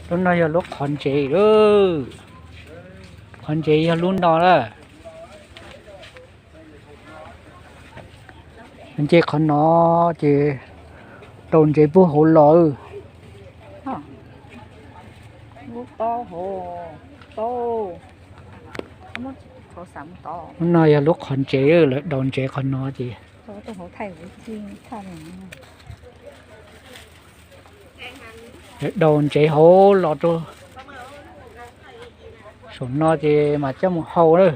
Lub no yog lub qhov ntsev lawm. Qhov ntsev yog lub no lawm. Nce qhov no ces daus ntsev puag hauv los. Lub no yog lub qhov ntsev, lawv daus ntsev qhov no ces lawv daus ntsev hauv los rau saum no ces mam coj mus hau lawm.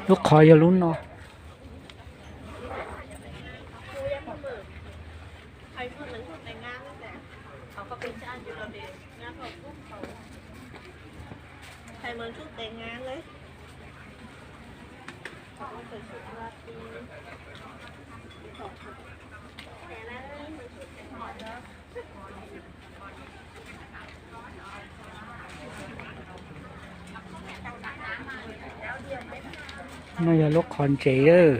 Lub qhov yog lub no. No yog lub qhov ntsev lawm.